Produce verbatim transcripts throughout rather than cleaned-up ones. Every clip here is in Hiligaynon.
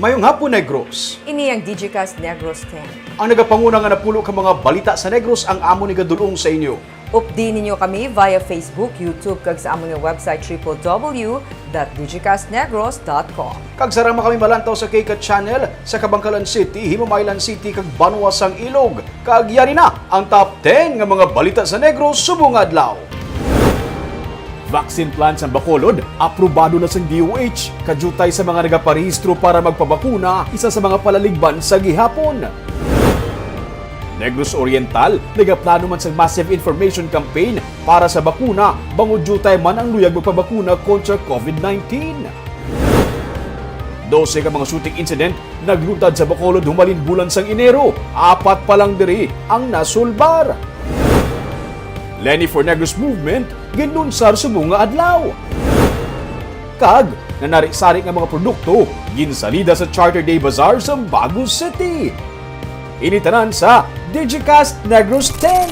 Mayong hapon, Negros. Ini ang Digicast Negros ten. Ang nagapanguna nga napulo ka mga balita sa Negros ang amon igadul-ong sa inyo. Updi ninyo kami via Facebook, YouTube, kag sa amon nga website, triple W dot digicast negros dot com. Kag sarang man kami malantaw sa K CAT channel sa Kabankalan City, Himamaylan City, kag Banwa sang Ilog. Kag yari na ang top ten nga mga balita sa Negros subong nga adlaw. Vaccine plan sang Bacolod, aprobado na sang D O H, kadiutay sa mga nagaparehistro para magpabakuna, isa sa mga palaligban sa gihapon. Negros Oriental, nagaplano man sang massive information campaign para sa bakuna, bangod diutay man ang luyag magpabakuna kontra COVID nineteen. Dose ka mga shooting incident nagluntad sa Bacolod humalin bulan sang Enero, apat pa lang diri ang nasulbar. Leni for Negros Movement, ginlunsar subong nga adlaw. Kag nanari-sari nga mga produkto ginsalida sa Charter Day Bazaar sa Bago City. Ini tanan sa Digicast Negros ten.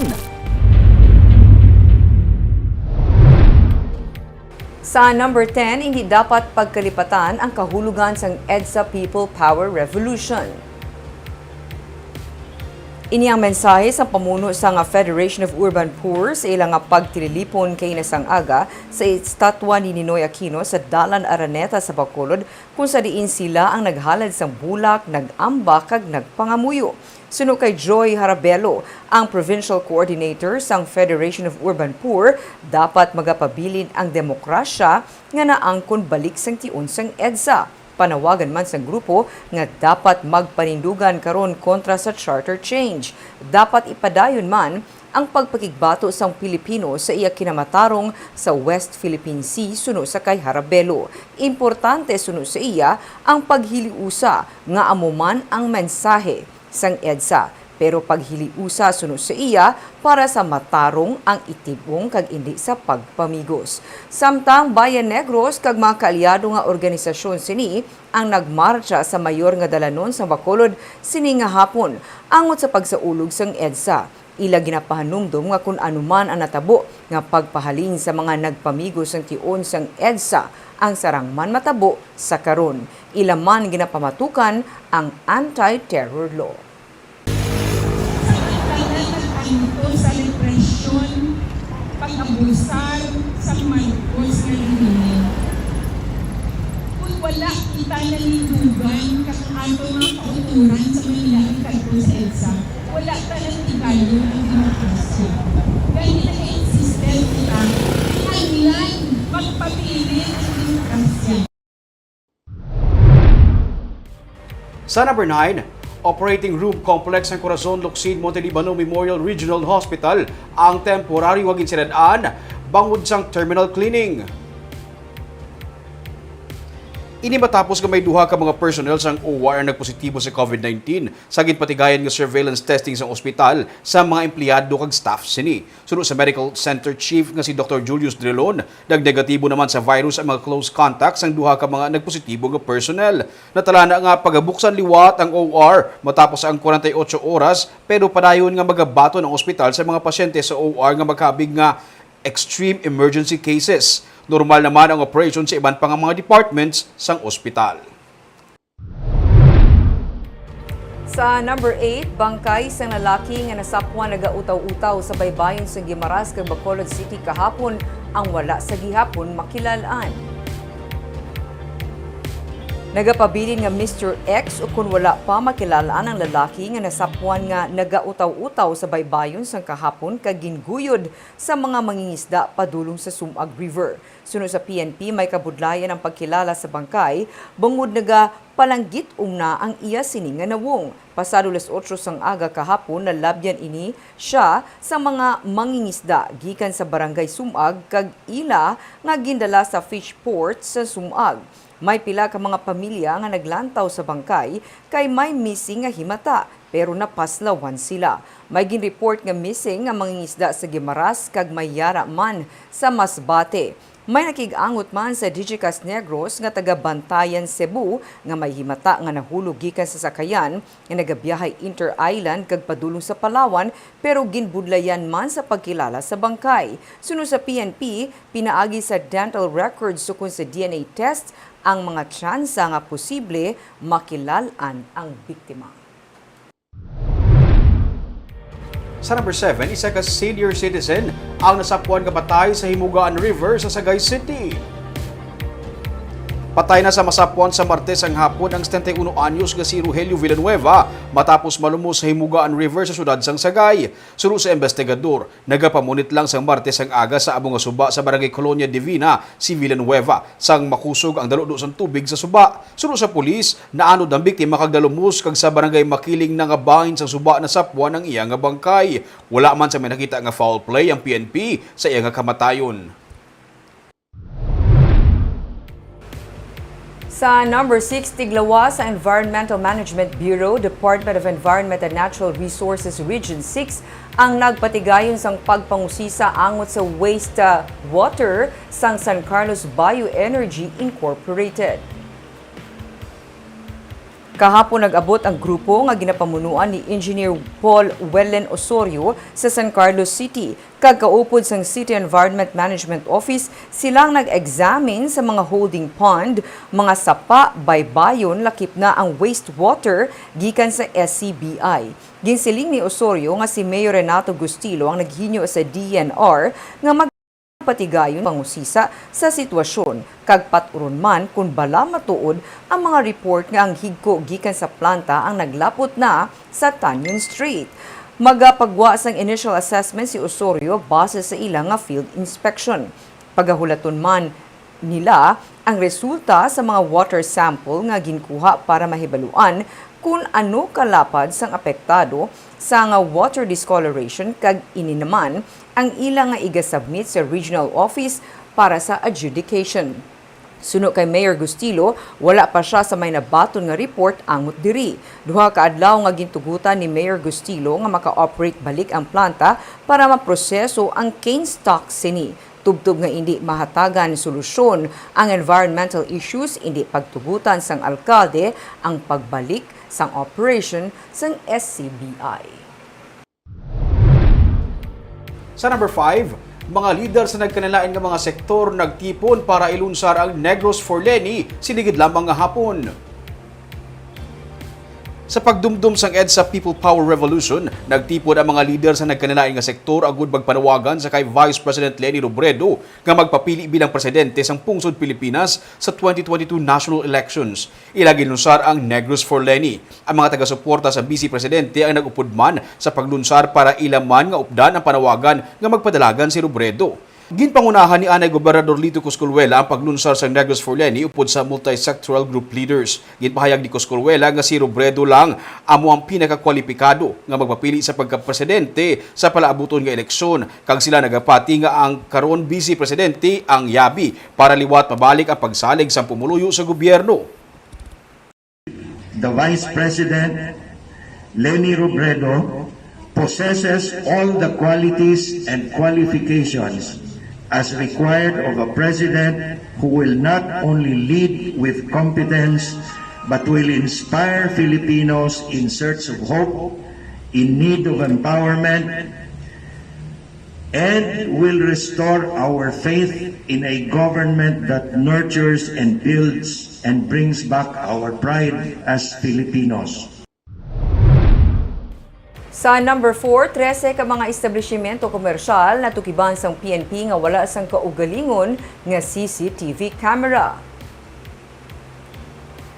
Sa number ten, hindi dapat pagkalipatan ang kahulogan sang EDSA People Power Revolution. Ini ang mensahe sa pamuno sang Federation of Urban Poor sa ila nga pagtililipon kaina sang aga sa estatwa ni Ninoy Aquino sa Dalan Araneta sa Bacolod, kung sa diin sila ang naghalad sang bulak, nag-amba, kag nagpangamuyo. Suno kay Joy Harabelo, ang provincial coordinator sang Federation of Urban Poor, dapat magapabilin ang demokrasya nga naangkon balik sang tion sang EDSA. Panawagan man sang grupo nga dapat magpanindugan karon kontra sa charter change. Dapat ipadayon man ang pagpakigbato sang Pilipino sa iya kinamatarong sa West Philippine Sea, suno sa kay Harabelo. Importante, suno sa iya, ang paghiliusa nga amo man ang mensahe sang EDSA, pero paghiliusa, suno sa iya, para sa matarong ang itib-ong kag indi sa pagpamigos. Samtang Bayan Negros kag mga kaalyado nga organisasyon sini ang nagmartsa sa mayor nga dalanon sa Bacolod sini nga hapon angot sa pagsaulog sang EDSA. Ila ginapahanumdom nga kun ano man ang natabo nga pagpahalin sa mga nagpamigos sang tion sang EDSA, ang sarang man matabo sa karon. Ila man ginapamatukan ang anti-terror law. Sa pagkala nag-anto sa represyon, pag-abusar sa Marcos nga rehime. Kung wala kita nanindugan kang aton mga kautoran sa Manila ang kadto sa EDSA, wala ta natigayon ang demokrasya. Gani nag-insistent kita, kinahanglan magpabilin ang demokrasya. Sa number nine, operating room complex sang Corazon Locsin Monte Libano Memorial Regional Hospital ang temporaryo nga ginsirad-an bangod sang terminal cleaning. Ini matapos nga may duha ka mga personnel sang O R ang nagpositibo sa COVID nineteen sa ginpatigayon nga surveillance testing sang ospital sa mga empleyado kag staff sini. Suno sa Medical Center Chief nga si Doktor Julius Drilon, nagnegatibo naman sa virus ang mga close contact sang duha ka mga nagpositibo nga personnel. Natala na nga pagabuksan liwat ang O R matapos ang kwarenta y ocho oras, pero padayon nga magabaton ang ospital sa mga pasyente sa O R nga makabig nga extreme emergency cases. Normal naman ang operation sa iban pa nga mga departments sang ospital. Sa number eight, bangkay sang lalaki nga nasapwan nagautaw-utaw sa baybayon sang Guimaras kag Bacolod City kahapon ang wala sa gihapon makilal-an. Nagapabilin nga Mister X ukon wala pa makilal-an ang lalaki nga nasapwan nga nagautaw-utaw sa baybayon sang kahapon kag ginguyod sa mga mangingisda padulong sa Sumag River. Suno sa P N P, may kabudlayan ang pagkilala sa bangkay, bangod nagapalanggit-ong na ang iya sini nga nawong. Pasado las otso sang aga kahapon, nalabyan ini siya sa mga mangingisda gikan sa Barangay Sumag kag ila nga gindala sa fish port sa Sumag. May pila ka mga pamilya nga naglantaw sa bangkay kay may missing nga himata, pero napaslawan sila. May ginreport nga missing nga mangingisda sa Guimaras kag may yara man sa Masbate. May nakig-angot man sa Digicast Negros nga taga Bantayan, Cebu, nga may himata nga nahulog gikan sa sakayan nga nagabiyahe inter-island kag padulong sa Palawan, pero ginbudlayan man sa pagkilala sa bangkay. Suno sa P N P, pinaagi sa dental records ukon sa D N A test, ang mga tsansa nga posible makilal-an ang biktima. Sa number seven, isa ka senior citizen ang nasapwan nga patay sa Himugaan River sa Sagay City. Patay na sa masapwan sa Martes ang hapon ang setenta y uno anyos nga si Rogelio Villanueva matapos malumos sa Himugaan River sa siyudad sang Sagay. Suno sa investigador, nagapamunit lang sang Martes ang aga sa amo nga suba sa Barangay Colonia Divina si Villanueva sang makusog ang daludo sang tubig sa suba. Suno sa pulis, naanod ang biktima kag nalumos kag sa Barangay Makiling na nga bahin sang suba nasapwan ang iya nga bangkay. Wala man sa may nakita nga foul play ang P N P sa iya nga kamatayon. Sa number six, tiglawa sa Environmental Management Bureau, Department of Environment and Natural Resources Region six ang nagpatigayon sang pagpangusisa angot sa waste, ah, water sang San Carlos Bioenergy Incorporated. Kahapon nag-abot ang grupo nga ginapamunuan ni Engineer Paul Wellen Osorio sa San Carlos City kag kaupod sang City Environment Management Office, sila ang nag-examine sa mga holding pond, mga sapa, baybayon, lakip na ang wastewater gikan sa S C B I. Ginsiling ni Osorio nga si Mayor Renato Gustilo ang naghinyo sa D E N R nga mag- patigayon pangusisa sa sitwasyon kag pat-uron man kon bala matuod ang mga report nga ang higko gikan sa planta ang naglapot na sa Tanyon Strait. Magapagwa sang initial assessment si Osorio base sa ila nga field inspection. Pagahulaton man nila ang resulta sa mga water sample nga ginkuha para mahibaluan kon ano kalapad sang apektado sa nga water discoloration, kag ini naman ang ila nga iga-submit sa regional office para sa adjudication. Suno kay Mayor Gustilo, wala pa sia sa may nabaton nga report angot diri. Duha ka adlaw nga gintugutan ni Mayor Gustilo nga maka-operate balik ang planta para maproseso ang cane stock sini. Tubtob nga indi mahatagan solusyon ang environmental issues, indi pagtugutan sang alkalde ang pagbalik sang operation sang S C B I. Sa number five, mga lider sa nagkalain-lain nga mga sektor nagtipon para ilunsar ang Negros for Leni sini gid lamang nga hapon. Sa pagdumdom sang EDSA People Power Revolution, nagtipon ang mga lider sa nagkalain-lain nga sektor agud magpanawagan sa kay Vice President Leni Robredo nga magpapili bilang presidente sang pungsod Pilipinas sa twenty twenty-two national elections. Ila ginlunsar ang Negros for Leni. Ang mga taga-suporta sa Vice Presidente ang nag-upod man sa paglunsar para ila man nga updan ang panawagan nga magpadalagan si Robredo. Ginpangunahan ni anay Gobernador Lito Coscolluela ang paglunsar sang Negros for Leni upod sa multisectoral group leaders. Ginpahayag ni Coscolluela nga si Robredo lang amo ang pinakakwalipikado nga magpapili sa pagkapresidente sa palaabuton nga eleksyon, kag sila nagapati nga ang karon Vice Presidente ang yabi para liwat mabalik ang pagsalig sang pumuluyo sa gobyerno. The Vice President, Leni Robredo, possesses all the qualities and qualifications as required of a president who will not only lead with competence but will inspire Filipinos in search of hope, in need of empowerment, and will restore our faith in a government that nurtures and builds and brings back our pride as Filipinos. Sa number four, trese ka mga establishimento komersyal natukiban sang P N P nga wala sang kaugalingon nga C C T V camera.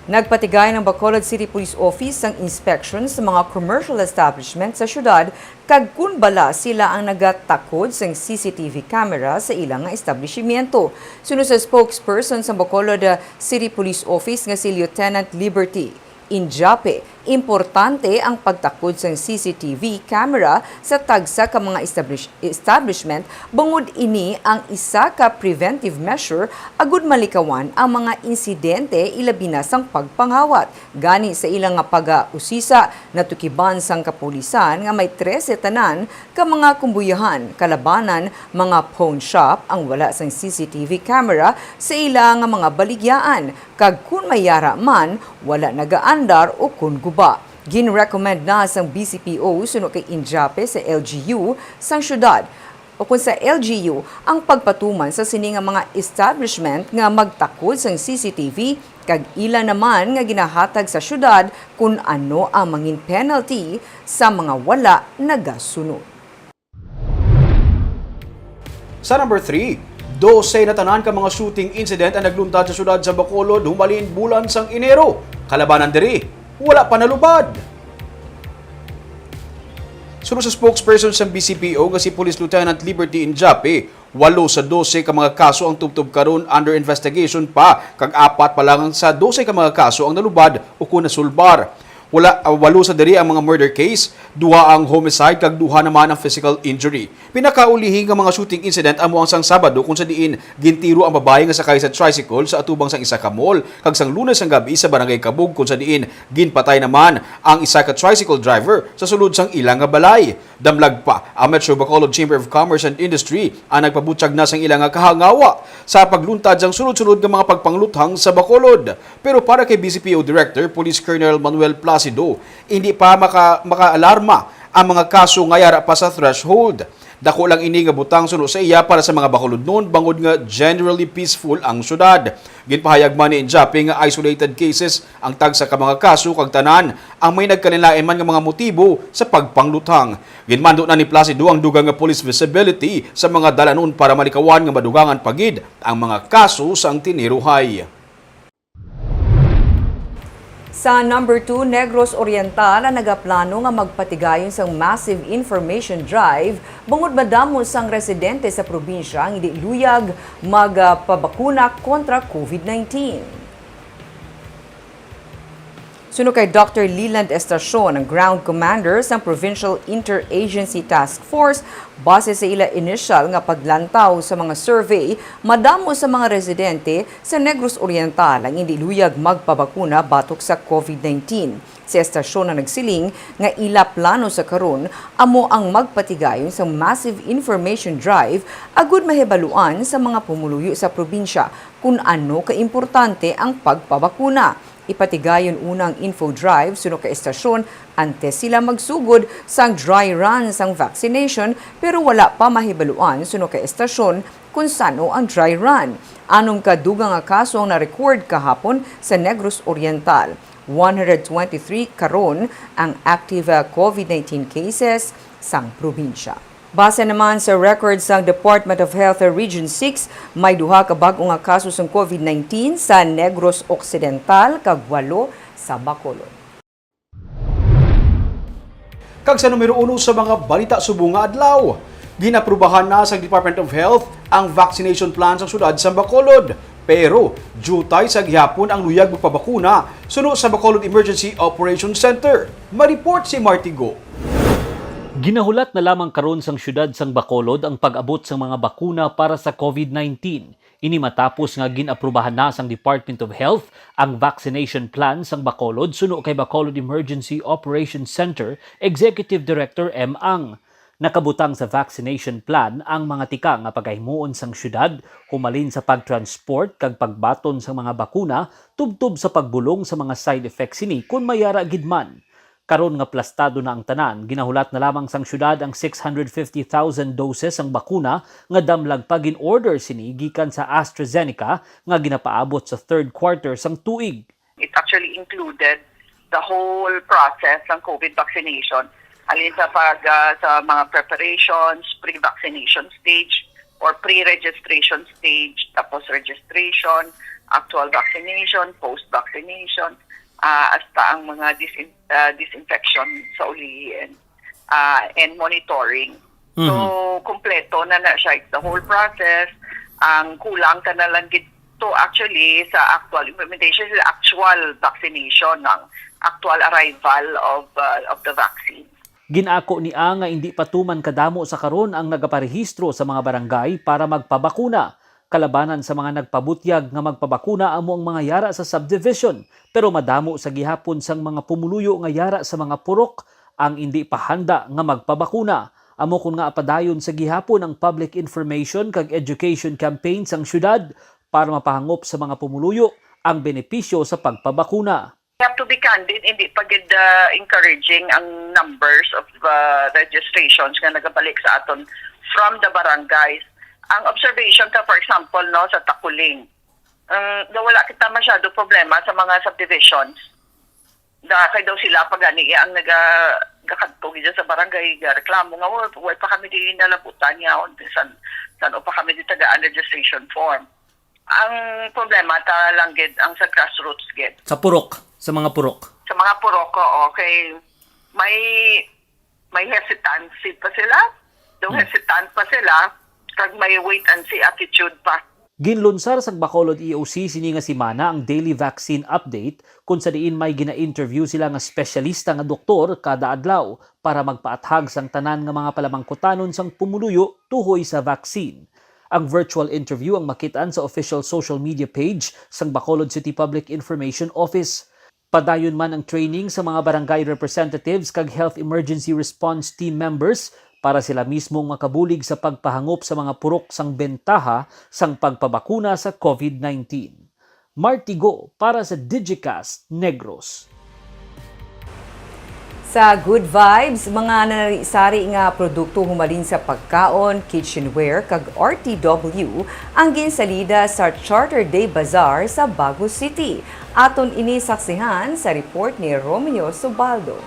Nagpatigay ang Bacolod City Police Office sang inspection sa mga commercial establishment sa syudad kag kon bala sila ang nagatakod sang C C T V camera sa ila nga establishimento. Suno sa spokesperson sa Bacolod, uh, City Police Office nga si Lieutenant Liberty Injape, importante ang pagtakod sang C C T V camera sa tagsa ka mga establish-, establishment, bangod ini ang isa ka preventive measure agud malikawan ang mga insidente, ilabi na sang pagpangawat. Gani, sa ila nga pag-usisa, natukiban sang kapulisan nga may trese tanan ka mga kumbuyahan, kalabanan, mga pawn shop ang wala sang C C T V camera sa ila nga mga baligyaan, kag kon may yara man, wala nagaandar o kon guba. Ginrecommend na sang B C P O suno kay Injape sa L G U sang syudad Ukon sa L G U ang pagpatuman sa sini nga mga establishment nga magtakod sang C C T V, kag ila naman nga ginahatag sa syudad kun ano ang mangin penalty sa mga wala nagasunod. Sa number three, dose na tanan ka mga shooting incident ang nagluntad sa syudad sa Bacolod humalin bulan sang Enero. Kalabanan diri, wala pa nalubad. Suno sa spokesperson sang B C P O nga si Police Lieutenant Liberty Injape, walo sa dose ka mga kaso ang tubtob karon under investigation pa, kag apat pa lang sa dose ka mga kaso ang nalubad o kon nasulbar. Wala, ah, walo sa diri ang mga murder case, duha ang homicide, kag duha naman ang physical injury. Pinakaulihi nga mga shooting incident amo ang sang Sabado, kung sa diin gintiro ang babayi nga sakay sa tricycle sa atubang sang isa ka mall, kag sang Lunes ang gabi sa Barangay Kabug, kung sa diin ginpatay naman ang isa ka tricycle driver sa sulod sang ila nga balay. Damlag pa ang Metro Bacolod Chamber of Commerce and Industry ang nagpabutyag na sang ila nga kahangawa sa pagluntad sang sunod-sunod nga mga pagpangluthang sa Bacolod. Pero para kay B C P O Director Police Colonel Manuel Placido, hindi pa maka-, makaalarma ang mga kaso nga yara pa sa threshold. Dako lang ini nga butang suno sa iya para sa mga Bacolodnon, bangod nga generally peaceful ang syudad. Ginpahayag man ni Injape nga isolated cases ang tagsa ka mga kaso, kag tanan ang may nagkalainlain man nga mga motibo sa pagpangluthang. Ginmando na ni Placido ang dugang nga police visibility sa mga dalanon para malikawan nga madugangan pa gid ang mga kaso sang tiniruhay. Sa number two, Negros Oriental ang nagaplano nga magpatigayon sang massive information drive bangod madamo sang residente sa probinsya ang hindi luyag magpabakuna kontra covid nineteen. Suno kay Doctor Leland Estacion, ang ground commander sang Provincial Interagency Task Force, base sa ila initial nga paglantaw sa mga survey, madamo sa mga residente sa Negros Oriental ang indi luyag magpabakuna batok sa covid nineteen. Si Estacion ang nagsiling nga ila plano sa karon amo ang magpatigayon sa massive information drive agud mahibaluan sa mga pumuluyo sa probinsya kun ano kaimportante ang pagpabakuna. Ipatigayon una ang info drive suno ka Estacion antes sila magsugod sang dry run sang vaccination, pero wala pa mahibaluan suno ka Estacion kon san-o ang dry run. Anom ka dugang nga kaso ang na-record kahapon sa Negros Oriental. One hundred twenty-three karon ang active, ah, covid nineteen cases sang probinsya. Base naman sa record sang Department of Health Region six, may duha ka bag-o nga kaso sang covid nineteen sa Negros Occidental kag walo sa Bacolod. Kag sa numero uno sa mga balita subong nga adlaw, ginaprubahan na sa Department of Health ang vaccination plan sa siyudad sa Bacolod. Pero diutay sa gihapon ang luyag magpabakuna suno sa Bacolod Emergency Operations Center. Ma-report si Marty Go. Ginahulat na lamang karon sang siyudad sang Bacolod ang pag-abot sang mga bakuna para sa covid nineteen. Ini matapos nga gin-aprubahan na sang Department of Health ang vaccination plan sang Bacolod suno kay Bacolod Emergency Operations Center Executive Director M. Ang. Nakabutang sa vaccination plan ang mga tika nga pagahimuon sang siyudad, humalin sa pagtransport kag pagbaton sang mga bakuna, tubtob sa pagbulong sa mga side effects sini kon may ara gid man. Karon nga plastado na ang tanan, ginahulat na lamang sang siyudad ang six hundred fifty thousand doses sang bakuna nga damlag pa gin-order sini gikan sa AstraZeneca nga ginapaabot sa third quarter sang tuig. It actually included the whole process ng covid vaccination. Alin sa pag, ah, sa mga preparations, pre-vaccination stage or pre-registration stage, tapos registration, actual vaccination, post-vaccination, ah, hasta ang mga disin-, ah, disinfection sa ulihi and, ah, and monitoring. So, mhm, kompleto na na siya. It's the whole process. Ang kulang ka na lang gid to actually sa actual implementation, sa actual vaccination, ng actual arrival of, uh, of the vaccine. Gin-ako ni Ang nga indi pa tuman kadamo sa karon ang nagaparehistro sa mga barangay para magpabakuna. Kalabanan sa mga nagpabutyag nga magpabakuna amo ang mga yara sa subdivision, pero madamo sa gihapon sang mga pumuluyo nga yara sa mga purok ang indi pa handa nga magpabakuna. Amo kon ngaa padayon sa gihapon ang public information kag education campaign sang siyudad para mapahangop sa mga pumuluyo ang benepisyo sa pagpabakuna. Have to be candid, hindi pa gid, ah, encouraging ang numbers of, ah, registrations nga nagabalik sa aton from the barangays. Ang observation ka, for example, no, sa Taculing, um, daw wala kita masyado problema sa mga subdivisions. Da, kay daw sila pa gani ang naga-, gakadto gid sa barangay, gareklamo nga, "Wa, wa pa kami di nalabutan niya, san, san pa kami di tagaan registration form." Ang problema ta lang gid ang sa grassroots gid. Sa purok, sa mga purok. Sa mga purok, oo, kay may, may hesitancy pa sila. Daw Hmm. hesitant pa sila, kag may wait and see attitude pa. Ginlunsar sang Bacolod E O C sini nga semana ang daily vaccine update, kung sa diin may gina-interview sila nga espesyalista nga doktor kada adlaw para magpaathag sang tanan nga mga palamangkutanon sang pumuluyo tuhoy sa vaccine. Ang virtual interview ang makit-an sa official social media page sang Bacolod City Public Information Office. Padayon man ang training sa mga barangay representatives kag health emergency response team members para sila mismo makabulig sa pagpahangop sa mga purok sang bentaha sang pagpabakuna sa COVID nineteen. Martigo para sa Digicast Negros. Sa Good Vibes, mga nanari-sari nga produkto humalin sa pagkaon, kitchenware, kag R T W ang ginsalida sa Charter Day Bazaar sa Bago City. Aton ini saksihan sa report ni Romeo Subaldo.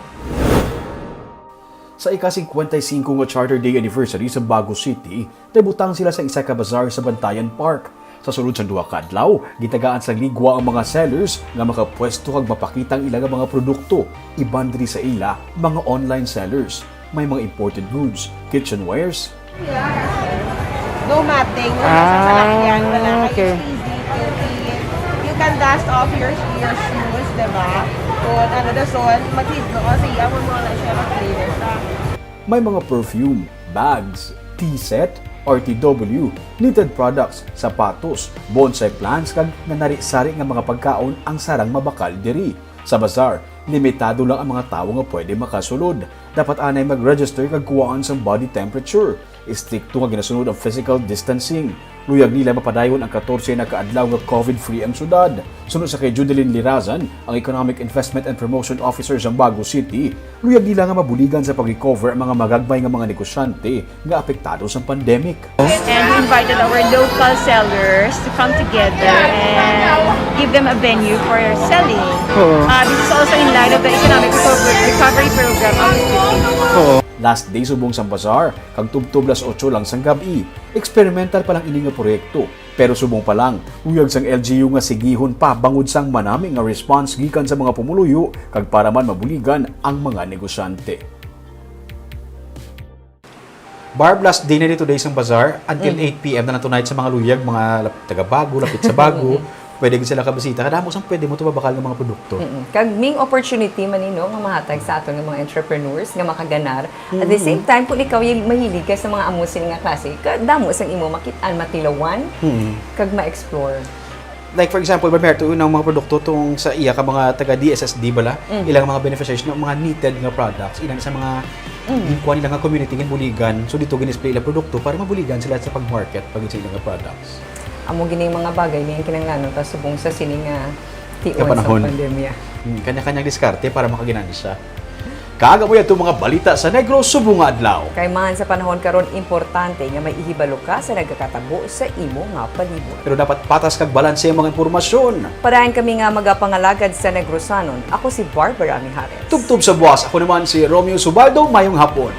Sa ika-singkwenta y singko nga Charter Day anniversary sa Bago City, nabutang sila sa isa ka bazaar sa Bantayan Park. Sa sulod sang duha ka adlaw, gitagaan sang ligwa ang mga sellers nga makapwesto kag mapakita ang ila nga mga produkto, iban diri sa ila mga online sellers. May mga imported goods, kitchenwares, No matting, wala sa Ah, salakyan, wala kay okay. H P D, P L P. You can dust off your, your shoes, di ba? Kung ano, dason, maghidlo ka sa iya, kung wala siya, mag-clear siya. May mga perfume, bags, tea set, R T W, knitted products, sapatos, bonsai plants, kag nanari-sari nga mga pagkaon ang sarang mabakal diri. Sa bazaar, limitado lang ang mga tawo nga pwede makasulod. Dapat anay mag-register kag kuhaan sang body temperature. Istrikto nga ginasunod ang physical distancing. Luyag nila mapadayon ang katorse na ka adlaw nga COVID-free ang syudad. Suno sa kay Judeline Lirazan, ang Economic Investment and Promotion Officer sa Bago City, luyag nila nga mabuligan sa pag-recover ang mga magagmay nga mga negosyante nga apektado sang pandemic. And we invited our local sellers to come together and give them a venue for selling. Oo. Uh, this is also in light of the economic reco-, recovery program of the city. Oo. Last day subong sang bazaar, kag tubtob las otso lang sang gab-i. Eksperimental pa lang ini nga proyekto. Pero subong pa lang, uyag sang L G U nga sigihon pa bangod sang manami nga response gikan sa mga pumuluyo kag para man mabuligan ang mga negosyante. Barb, last day na ni today sang bazaar until Mm. eight P M na lang tonight sa mga luyag, mga lap-, taga Bago, lapit sa Bago. Pwede gid sila kabisita. Kadamo sang pwede mo tumabakal nga mga produkto. Mm-mm. Kag main opportunity man ni, no, nga mahatag sa aton nga mga entrepreneurs nga makaganar. At the Mm. same time, kung ikaw y-, mahilig ka sa mga amo sini nga klase, kadamo sang imo makit-an, matilawan, Mm. kag ma-explore. Like, for example, Barb, may tuon ang mga produkto tong sa iya ka mga taga D S S D bala, Mm. ilang mga beneficiaries, no, mga knitted nga products, ilang sa mga Mm. ginkuha nila nga community, ginbuligan. So, dito gin-display ilang produkto para mabuligan sila sa pag-market pag sa ilang nga products. Amo gini mga bagay nga kinahanglanon ta subong sa sini nga tion Nga panahon. Sa pandemya. Hmm, kanya-kanyang diskarte para makaginansya. Kag amo yadto mga balita sa Negros subong nga adlaw. Kay man sa panahon karon, importante nga may ihibalo ka sa nagakatabo sa imo nga palibot. Pero dapat patas kag balanse ang mga impormasyon. Padayon kami nga magapangalagad sa Negrosanon. Ako si Barbara Mijares. Tubtob sa buwas, ako naman si Romeo Subaldo. Mayong hapon.